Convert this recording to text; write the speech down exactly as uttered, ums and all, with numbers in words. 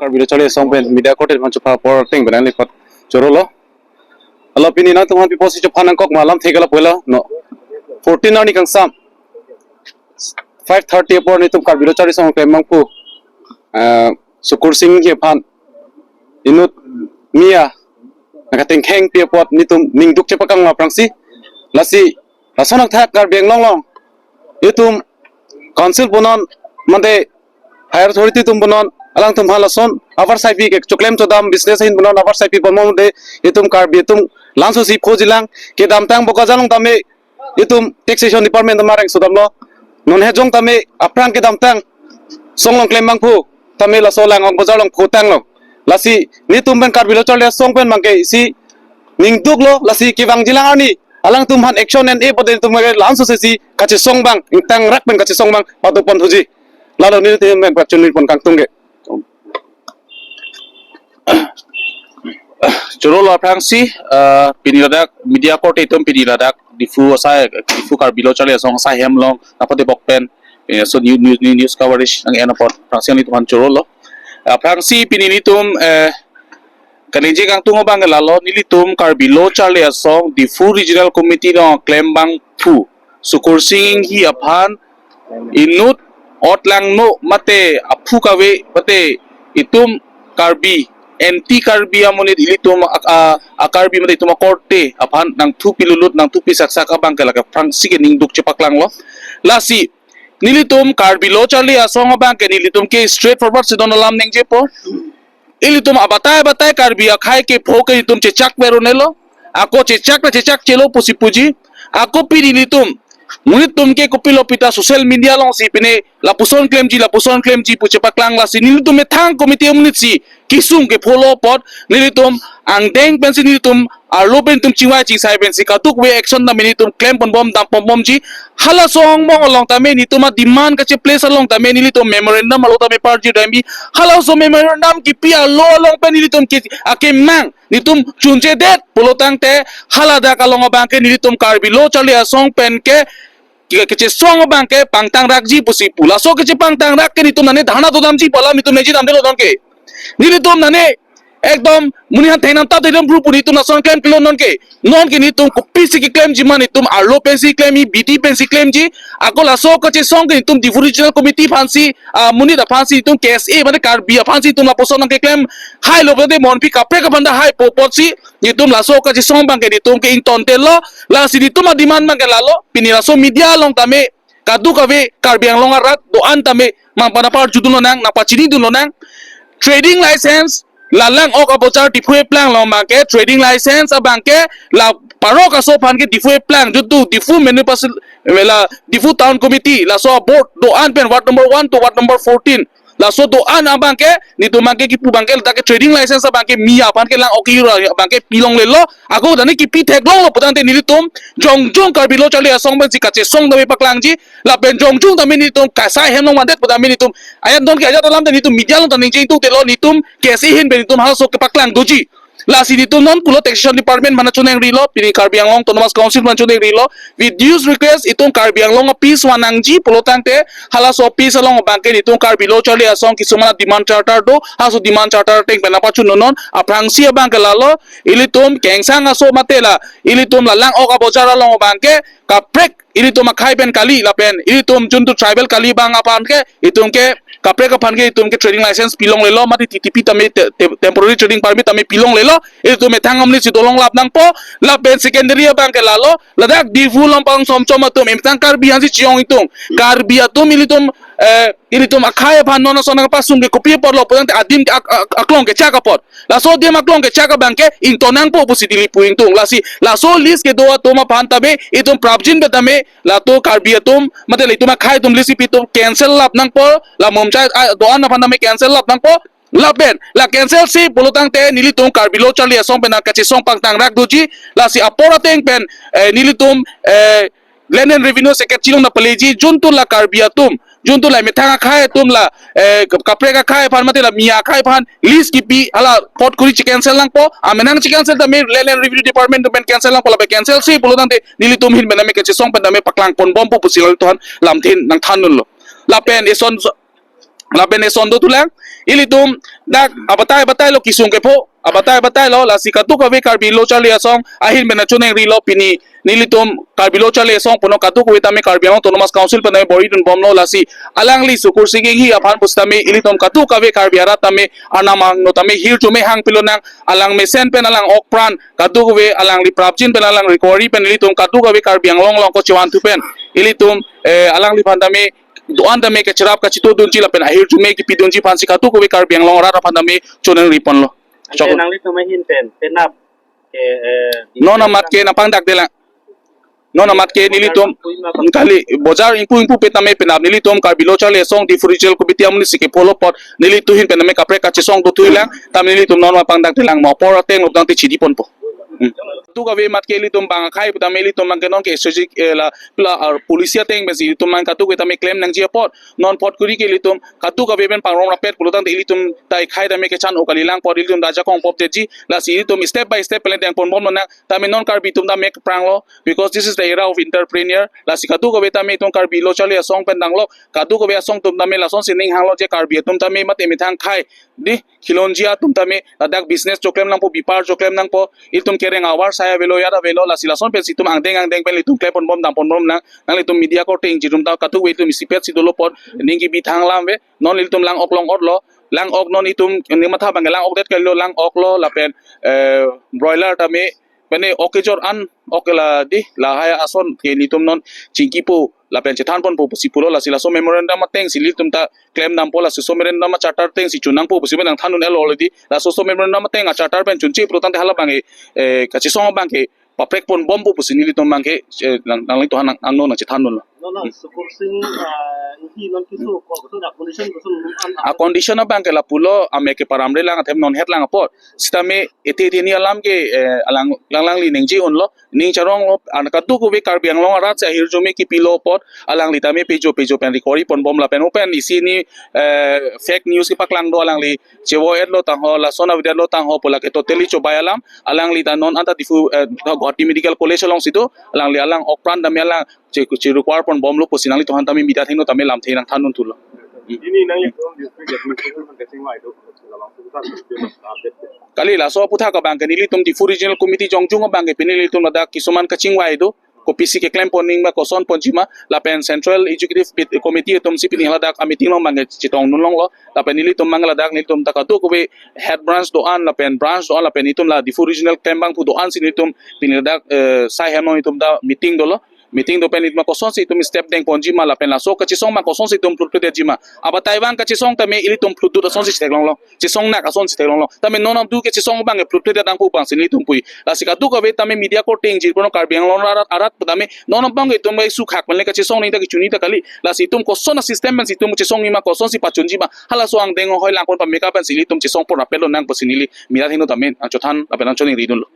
Karbi Lo Charli Asong pen media court aphan chupha apor ateng pen nangli apot choro lo. Alo pini nangtum aphan pi apotsi chupha nangkok ma alam thek ala pulo no. Fourteen arni kangsam, five thirty apor nelitum Karbi Lo Charli Asong klembangpo, eh, Sukur Sing Enghi aphan inut mia nangkatengkhengpi apot nelitum ningduk chepaklang aphrangsi, lasi lason athak Karbi Anglong along itum council punon mate higher authority atum punon alangtum aphan lason avarsai pi ke choklem chodam business ahin punon avarsai pi ponbom de, itum Karbi atum laso si phojilang, kedamtang Bokajan along tame itum taxation department atum areng sodamlo. Non hejong tame aphrang kedamtang song along klembangpo tame laso Langok Bazar along photanglo. Lasi nelitum pen Karbi Lo Charli Asong pen abangke isi ningduklo, lasi kevangjilang arni alangtum aphan action en-e pute nelitum ke laso sesi kachesong abang, ingtangrak pen kachesong abang pado pon thuji. Lalo nelitum pen pachunri pon kangtung ke. Choro lo aphrangsi, eh, pini ladak media court atum pini ladak Diphu asai, Diphu Karbi Lo Charli Asong asai hem along nangpatebok pen, eh, so new, new, new news coverage nang-en apot aphrangsi nelitum aphan choro lo. Aphrangsi pini nelitum, eh, kaningje kangtung abang lalo, nelitum Karbi Lo Charli Asong Diphu Regional Committee along klembangpo Sukur Sing Enghi aphan inut otlangno mate aphu kave mate itum Karbi, anti Karbi amonit ilitum a, a, a Karbi mate itum akorte aphan nangthupi lulut, nangthupi saksak abangke lake aphrangsi ke ningduk chepaklanglo. Lasi nelitum Karbi Lo Charli Asong abangke nelitum ke straight forward si don alam ningjepo. Ilitum abatai abatai Karbi akhei kepho ke itum chechak verunelo. Ako chechak ta chechakchelo pusi puji. Ako pini nelitum, monit atum ke kopilo pita social media alongsi pine lapuson klemji, lapuson klemji pu chepaklang, lasi nelitum methang committee amonit si kesung kepholo apot nelitum angdeng pensi nelitum arlo pen itum chingvai chingsai pensi kadokave action tame nelitum klem ponbom, dam ponbomji. Halaso angbong along tame nelitum ademand kacheplace along tame nelitum memorandum arlo tame parjir damji. Halaso memorandum kipi arlo along pen nelitum ke akemang nelitum chunchedet pulo tangte haladak along abangke nelitum Karbi Lo Charli Asong pen ke, ke, kechesong abangke pangtangrakji pusi pu. Laso kechepangtangrak ke nelitum nane dharna dodamji pu alam nelitum ningje damdetlo non ke. Nelitum nane ekdom monit aphan thengnam tap nelitum bru pu nelitum lason klemklelo non ke. Non ke nelitum kopisi keklemji ma, nelitum arlo pensi klemji, bidi pensi klemji. Ako laso kachesong ke nelitum Diphu Regional Committee aphansi, ah, monit aphansi nelitum K S A mane Karbi aphansi nelitum lapuson nangkeklem hailo pute monpi kaprek aphan ta haipo apotsi nelitum laso kachesong abangke nelitum ke ingtontelo. Lasi nelitum ademand abangke lalo, pini laso media along tame kadokave Karbi Anglong arat do-an tame nangpanaparjudun lonang, nangpachinidun lonang. Trading license la Langok Abojar Diphu eplang along abangke trading license abangke la parok aso aphan ke Diphu eplang, jutu Diphu municipal, la Diphu Town Committee, laso board do-an pen ward number one to ward number fourteen, laso do-an abangke nelitum abangke kipu abangke ladak ke trading license abangke mia aphan ke Langok ke ura abangke pilonglelo. Ako dane kipi theklonglo putangte nelitum jongjong Karbi Lo Charli Asong pensi kachesong tame paklangji. Lapen jongjong tame nelitum kasai hem along vandet putame nelitum ayat don ke ajat alam tame nelitum media along tame ningje ingtungtelo, nelitum K S A ahin pen nelitum halaso kepaklang doji. Lasi nelitum non pulo taxation department aphan choningrilo, pini Karbi Anglong Autonomous Council aphan choningrilo, with dues request itum Karbi Anglong a-peace van nangji pulo tangte halaso peace along abangke nelitum Karbi Lo Charli Asong kisuman demand charter do, halaso demand charter ateng pen nangpachunnon. Aphrangsi abangke lalo, ilitum kengsang aso mate la ilitum la Langok Abojar along abangke kaprek ilitum akhei pen kali lapen ilitum jutu tribal kali abang aphan ke itum ke kaprek aphan ke itum ke trading license pilonglelo mate T T P tame te-, te-, temporary trading permit tame pilonglelo. Ilitum methang amonit si dolonglap nangpo. Lapen secondary abangke lalo, ladak Diphu Lampang Somchom atum emethang Karbi aphansi chiyong ingtung. Karbi atum ilitum, eh, ilitum akhei aphan non ason nangpasung ke kopi apotlo putangte adim ke ak-, ak-, aklong kechak apot. Laso adim aklong kechak abangke ington nangpo pusi neli pu ingtung. Lasi laso list kedo atum aphan tame itum prapjin pen tame latum Karbi atum mate la itum akhei atum list ipi atum cancel lap nangpo, la mumchai, ah, do-an aphan tame cancel lap nangpo. Lapen la cancel si pulo tangte nelitum Karbi Lo Charli Asong pen nangkachesong pangtangrak doji. Lasi apor ateng pen, eh, nelitum, eh, Land and Revenue Secretary along nangpaleji, jutu la Karbi atum, jutu la methang akhei atum la, eh, kap-, kaprek akhei aphan mate la mia akhei aphan list kipi hala pot kuri che-cancel nangpo. Amenang che-cancel tame Land and Revenue Department pen cancel nangpo, lapen cancel si pulo tangte nelitum ahin pen tame kachesong pen tame paklang ponbompo pusi lalo tuhan lamthin nangthandunlo. Lapen eson so-, Lapen eson dothulang, ilitum dak abatai abatai lo kesung kepho, abatai abatai lo, lasi kadokave Karbi Lo Charli Asong ahin pen nangchoningrilo pini, nelitum Karbi Lo Charli Asong puno kadokave tame Karbi Anglong Autonomous Council pen tame bor-idun bomlo, lasi alangli Sukursing Enghi aphan pusitame ilitum kadokave Karbi arat tame arnam angno tame hirjume hang pilonang, alang mesen pen alang ok pran kadokave alangli prapjin pen alang recovery pen ilitum kadokave Karbi Anglong along ko chevan thu pen ilitum, eh, alangliphan tame do-an tame kacherap kachetongdunji lapen ahirjume kepidunji aphansi kadokave Karbi Anglong arat aphan tame choningri ponlo. Ante chok. Nanglitum ahin pen penap ke, eh, non amat ke nangpangdakdelang. Non amat ke nelitum kali bojar ingpu ingpu pen tame penap nelitum Karbi Lo Charli Asong Diphu Regional Committee amonit si kepholo apot nelitum ahin pen tame kaprek kachesong dothulang, tame nelitum non amat pangdakdelang, mo apor ateng lo tangte chidi ponpo. Hmm. Kadokave amat ke ilitum bang akhai pu tame ilitum bang ke non ke S O G, eh, la, la, ar, policy ateng pensi ilitum bang kadokave tame klem nangji apot, non apot kuri ke ilitum kadokave pen pangrum rapet pulo tangte ilitum ta akhai tame kechan-o kalilang apot ilitum ta ajakong pop detji, lasi ilitum step by step pen le dengpon bomlonang, tame non Karbi atum tame kepranglo, because this is the era of entrepreneur, lasi kadokave tame itum Karbi Lo Charli Asong pen tanglo, kadokave asong atum tame lasonsi ning hanglo je Karbi atum tame mate methang akhai, di, khilonjia atum tame ladak business choklem nangpo, bepar choklem nangpo, itum kereng avar sai avelo, yat avelo, lasi lason pensi itum angdeng angdeng pen ilitum klepon bom dampon bomnang, nanglitum media korte ingjir atum ta kadokave itum isipet si dolo apot ning kebi thang alam ave, non ilitum lang ok long-otlo, lang ok non itum ning matha bang lang ok det kalilo, lang ok lo lapen, eh, broiler tame, mane ok kejor an ok la di lahai ason ke nelitum non chingkipo lapen chethan ponpo pusi pulo, lasi laso memorandum ateng si ilitum ta klem dampo, laso memorandum a charter ateng si chun nangpo pusi pen nangthan un-elo already, laso memorandum ateng a charter pen chunche pulo tangte hala bang ke, eh, kachesong bang ke paprek pon bompo pusi nelitum bang ke, eh, nang, nanglitum aphan nang, angno nangchethan dunlo. Non, non, hmm. Sukursing, ah, Enghi non keso ko, koson condition koson non an, an. A condition abang ke lapulo, amek ke paramrelang athe non hetlang apot. Sitame ete ete ni alam ke, eh, alang, lang, alangli ningje unlo, ning charonglo, an kadokave Karbi Anglong arat si ahirjume kepilo apot, alangli tame pejo pejo pen recovery pon bom lapen open isi ni, eh, fake news kepaklang do, alangli chevo-etlo tangho, lason avedetlo tangho pu lake totally chobai alam, alangli ta non anta Diphu, eh, Guwahati Medical College alongsi do, alangli alang ok pran tame alang che, che require pon bomlo pusi nanglitum aphan tame media athengno tame lamthe nangthan dunthulo. Hmm. Ini nanglitum district administration kachingvai do, labang puthak update. Kali laso aputhak abang ke nelitum Diphu Regional Committee jongjung abang ke pini nelitum ladak kisuman kachingvai do, kopisi keklem pon nangma, koson ponjima, lapen Central Executive Pit-, Committee atum si pini ladak a meeting along bang ke chetong dun longlo, lapen nelitum bang ladak nelitum ta kadokave head branch do-an lapen branch do-an lapen itum la Diphu Regional klembangpo do-an si nelitum pini ladak, eh, sai hem along itum ta meeting dolo. Meeting do pen itum kosonsi itum step deng ponjima lapen laso kachesong bang kosonsi itum plut plut detjima. Abatai bang kachesong tame ilitum plut dut asonsi theklonglo. Chesong nak asonsi theklonglo. Tame non abang ke chesong bang ke plut plut det nangpo bang si nelitum pu. Lasi kadokave tame media korte ingjir kono Karbi Anglong arat, arat tame non abang ke itum ke sukhak mele kachesong nangta kechuni ta kali. Lasi itum koson a system pensi itum chesong nangma, kosonsi pachunjima. Halaso angdeng hoi lang pon pameka pensi ilitum chesong pon rapet lonang pusi neli media athengno tame nangchothan lapen nangchoningri dunlo.